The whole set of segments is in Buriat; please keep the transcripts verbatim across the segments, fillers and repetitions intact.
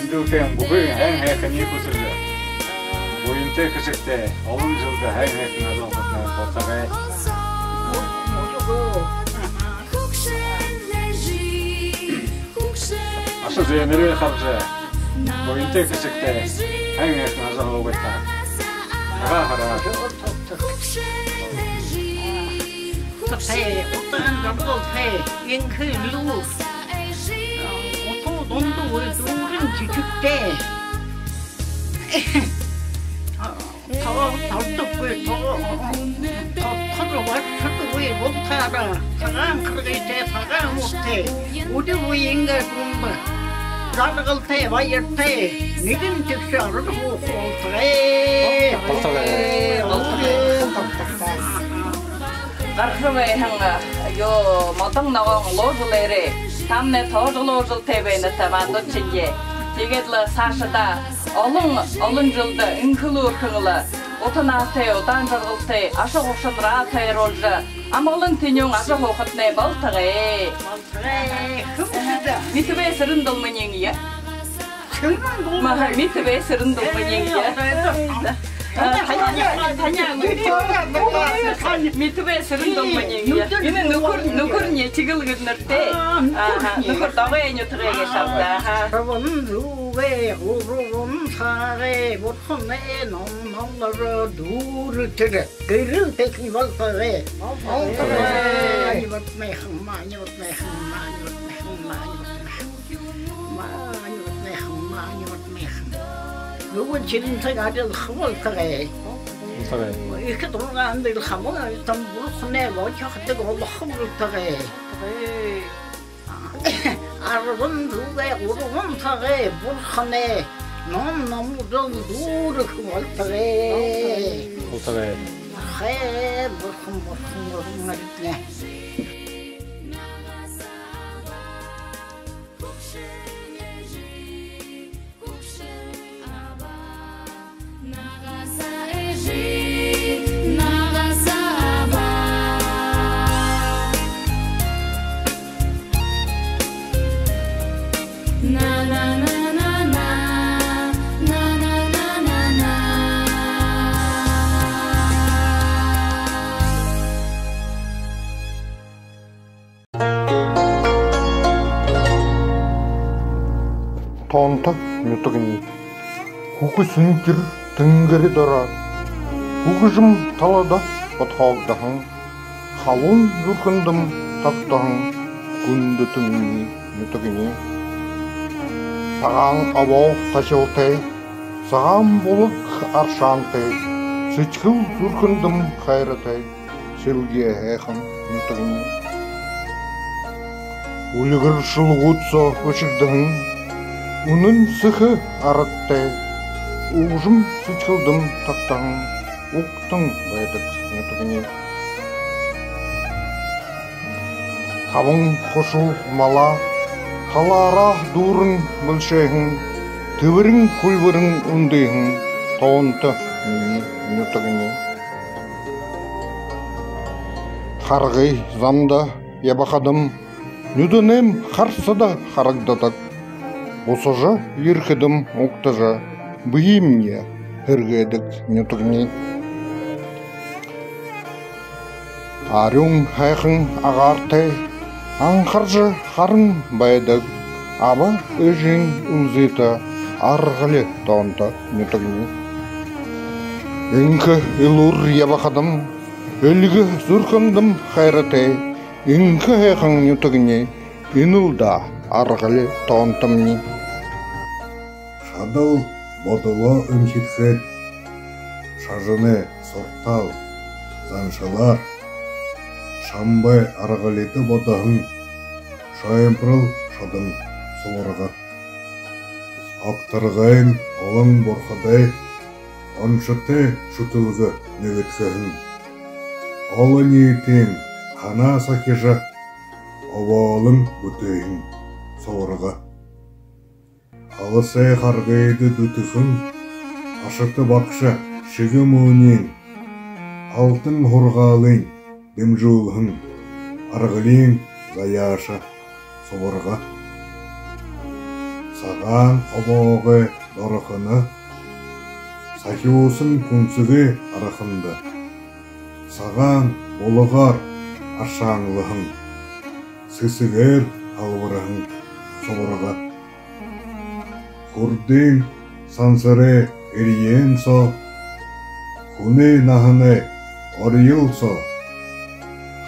Дүүрэн бүхы һайн һайханиие хүсэжэ, буянтай хэшэгтэй, олон жэлдэ һайн һайхан ажаһуухатнай болтогой. Аша зээнэрээ харжа, буянтай хэшэгтэй, һайн һайхан ажаһуугыт даа. Сагаан һараар. Тээ, удаан жаргалтай, энхэ элүүр. Утаа дунда үгы, дүүрэн жэшэгтэй. Тоо толдоггүй, тоо, тоо, тоо баршадгүй бултаараа, сагаан харгытай, сагаан муутай, үри үеынгээ дунда жаргалтай, баяртай, нэгэн тэгшэ орон һууха болтогой. Болтогой. Болтогой. Гаража байһан, ёо, модон ногоон луу жэлээрээ таамнай тоожо луу жэлтэй байнат даа, мандуушье. Тиигээд лэ саашадаа олон, олон жэлдэ энхэ элүүрхэн лэ, ута наһатай, удаан жаргалтай, аша гушанараа тойруулжа, амгалан тэнюун ажаһуухатнай болтогой. Болтогой. Митвэ Сэрэн-Долмониие. Маха, Митвэ Сэрэн-Долмониие. Митвэ Сэрэн-Долмониие. Энэ нүхэр, нүхэрни Тигэл гэнэ нэрэтэй. Аха, нүхэр Догой нютагай гээшэ ааб даа. Шабан зүгэй, гурбан сагай, бурханай ном номлоро дүүрэтэр. Гэрэл тэхин болтогой. Болтогой. Маани бадмайхан, маани бадмайхан, маани бадмайхан, маани бадмайхан. Маани бадмайхан, маани бадмайхан. Нүгэл шэрэнсэг арилха болтогой. Болтогой. Эхэ дургаан дэлхэ муу алтан бурханай лочохдаг олохо болтогой. Арбан зүгэй, гурбан сагай, бурханай ном номлол дүүрэхэ болтогой. Болтогой. Хэ, бурхан, бурхан, бурхан, бурхан. Тоонто нютагни. Хүхэ сэнхир тэнгэри доро, хүгжэм талада бодхоогдоһон, халуун зүрхэндэм тогтоһон хүндэтэ минии нютагни. Сагаан обоо тахилтай, сагаан булаг аршаантай, сэдьхэл зүрхэндэм хайратай, сэлгеэ һайхан нютагни. Үльгэр шүлэгүүд соо бэшэгдэһэн, үнэн сэхэ арадтай, үбшэн сэдьхэлдэм тогтоһон угтан байдаг нютагни. Табан хушуу малаа талаараа дүүрэн бэлшээһэн, тэбэрин хүлбэрэн үндыһэн тоонто минии нютагни. Харгы замда ябахадам, нюдэнэйм харасада харагдадаг. Бусажа ерэхэдэм угтажа, бэеымни һэргээдэг нютагни. Арюун һайхан агаартай, анхаржа харан байдаг аба эжын үлзытэ Аргали тоонто нютагни. Энхэ элүүр ябахадам, эльгэ зүрхэндэм хайратай, энхэ һайхан нютагни, энэл даа Аргали тоонтомни. Шадал бодолоо эмхидхээд, шажанай суртаал заншалаар, шамбай Аргалида бодоһон шоймпорол шодон субарга. Огторгойн олон бурхадай оншотой шүтэлгэ нэгэдхэһэн, олониитын һанаа сахижа, обоолон бүтээһэн субарга. Аласай харгыда дүтэхэн ашата багша Шэгэ Муунин алтан һургаалынь дэмжүүлһэн Аргалиин заяаша субарга. Сагаан обоогой дорохоно, сахюусан хүнсэгэй арханда, сагаан булагаар аршаанлаһан, сэсэгээр һалбарһан субарга. Хүрдын сансарай эрьеэн соо, хүнэй наһанай орьёл соо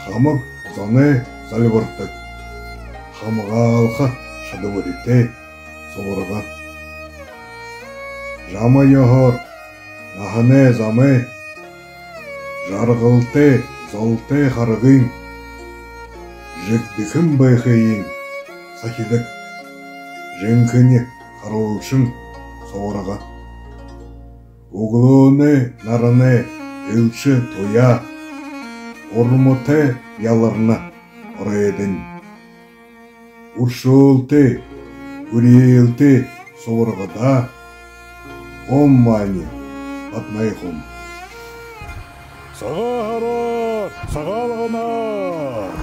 хамаг зоной зальбардаг, хамгаалха шадабаритай субарга. Жама ёһоор наһанай замай жаргалтай, золтой харгын жэгдэхэн байхыень сахидаг жэнхэни харуулшан субарга. Үглөөнэй наранай элшэ туяа урматай яларна оройдонь. Үршөөлтэй, үреэлтэй субаргадаа ум маани бадмайхун. Сагаан һараар, Сагаалганаар!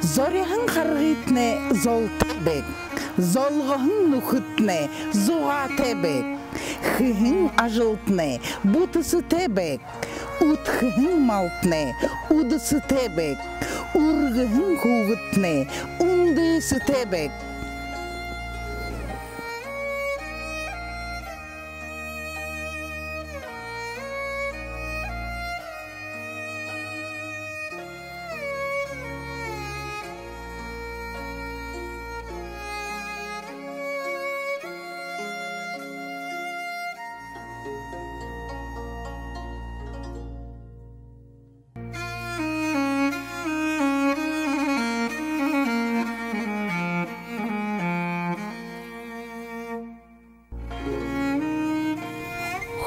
Зориһон харгытнай золтой байг, золгоһон нүхэдтнай зугаатай байг, хэһэн ажалтнай бүтэсэтэй байг, үдхэһэн малтнай үдэсэтэй байг, үргэһэн хүүгэдтнай үндэсэтэй байг.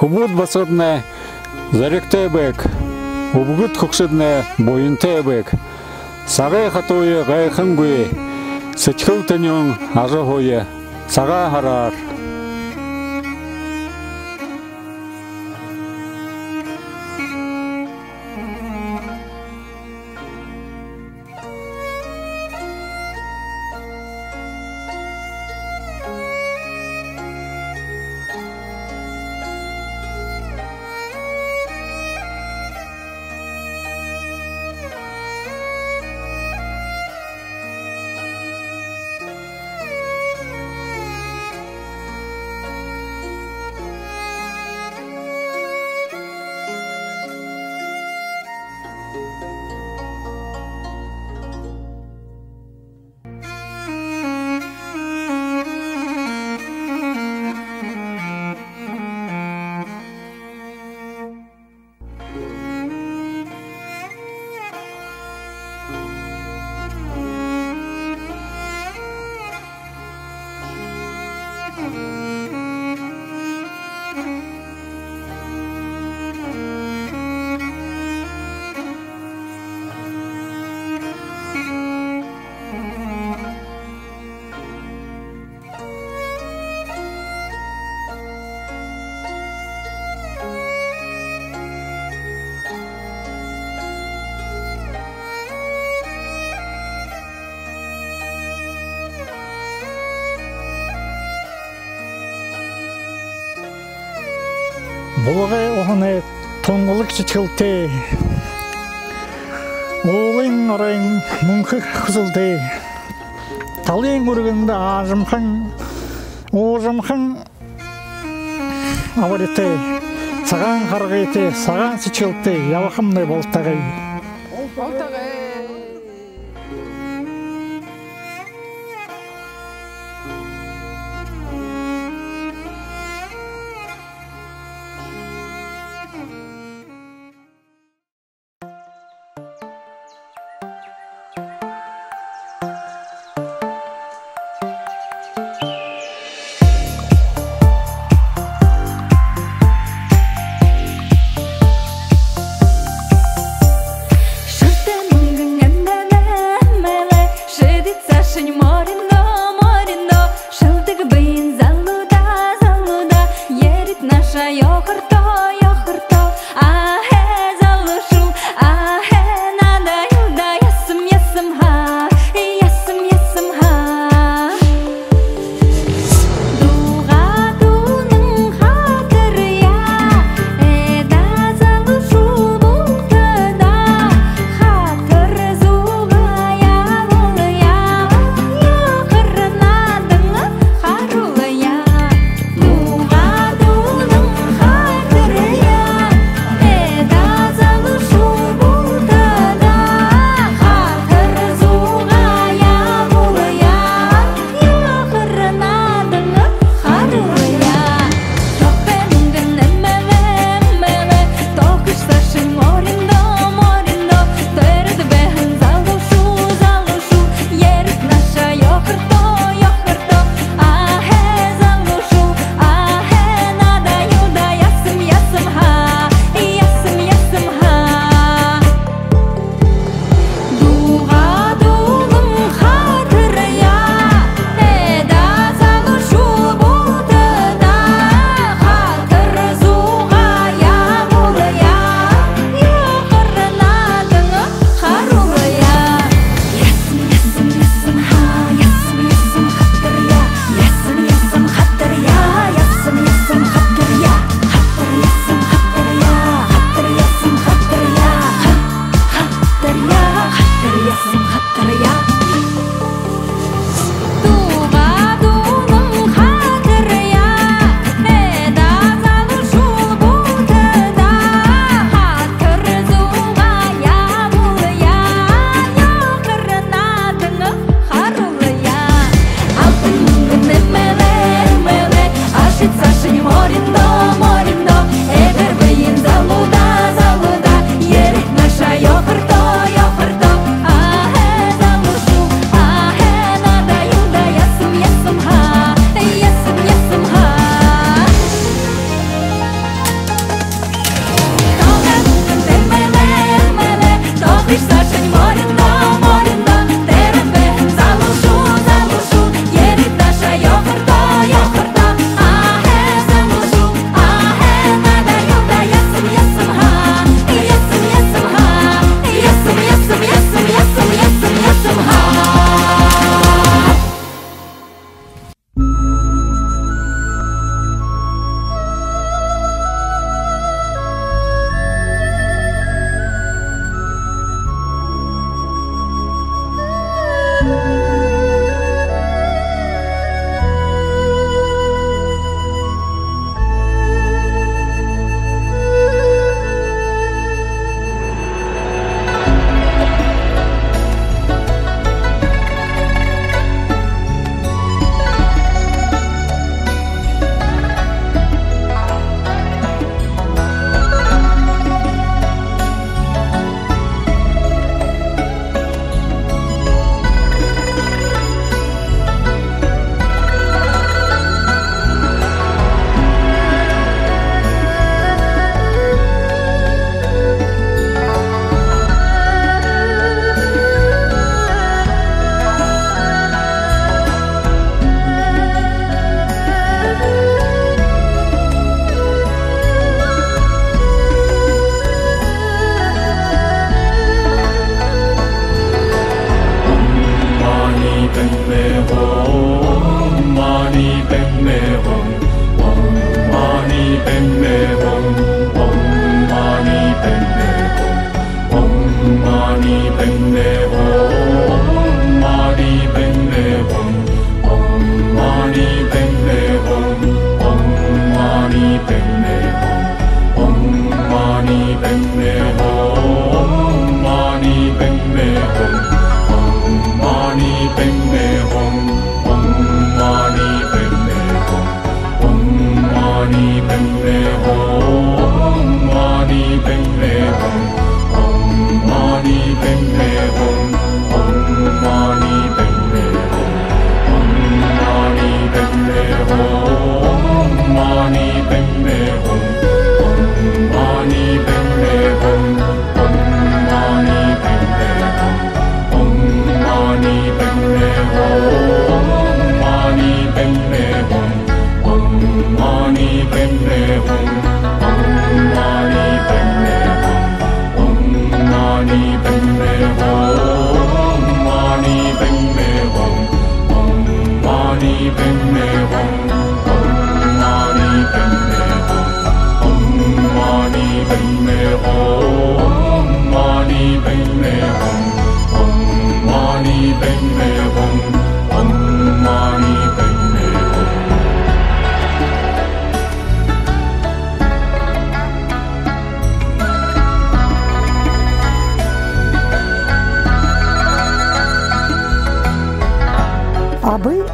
Хүбүүд басагаднай зоригтой байг, үбгэд хүгшэднай буянтай байг. Сагай хатууе гайхангүй, сэдьхэл тэнюун ажаһууя. Сагаан һараар! Булагай уһанай тунгалаг сэдьхэлтэй, уулын оройн мүнхэ хүсэлтэй, талын үргэндэ аажамхан, уужамхан абаритай, сагаан харгытай, сагаан сэдьхэлтэй ябахамнай болтогой. Болтогой.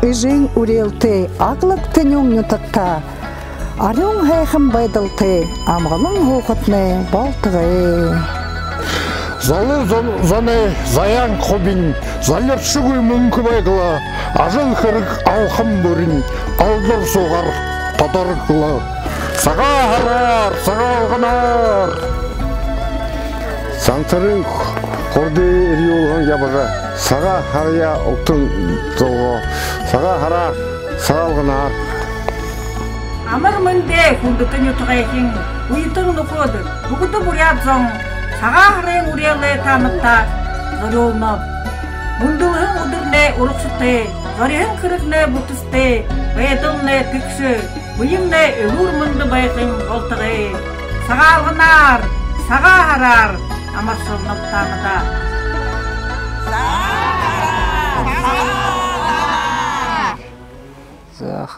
Эжын үреэлтэй аглаг тэнюун нютагтаа арюун һайхан байдалтай амгалан һуухатнай болтогой. Залуу зон-, зоной заяан хубинь залиршагүй мүнхэ байг лэ, ажал хэрэг алхам бүринь алдар суугаар тодорог лэ. Сагаан һараар, Сагаалганаар! Сансарын хурдые эрьюулһэн ябажа, Сагаан һараяа угтан золгоо. Сагаан һараар, Сагаалганаар! Амар мэндэ, хүндэтэ нютагайхид, үетэн нүхэд, бүгэдэ буряад зон! Сагаан һарын үреэлээ таанадта зорюулнаб. Мүндэлһэн үдэрнай урагшатай, зориһон хэрэгнай бүтэсэтэй, байдалнай тэгшэ, бэемнай элүүр мэндэ байхань болтогой. Сагаалганаар, Сагаан һараар амаршалнаб таанадаа. За,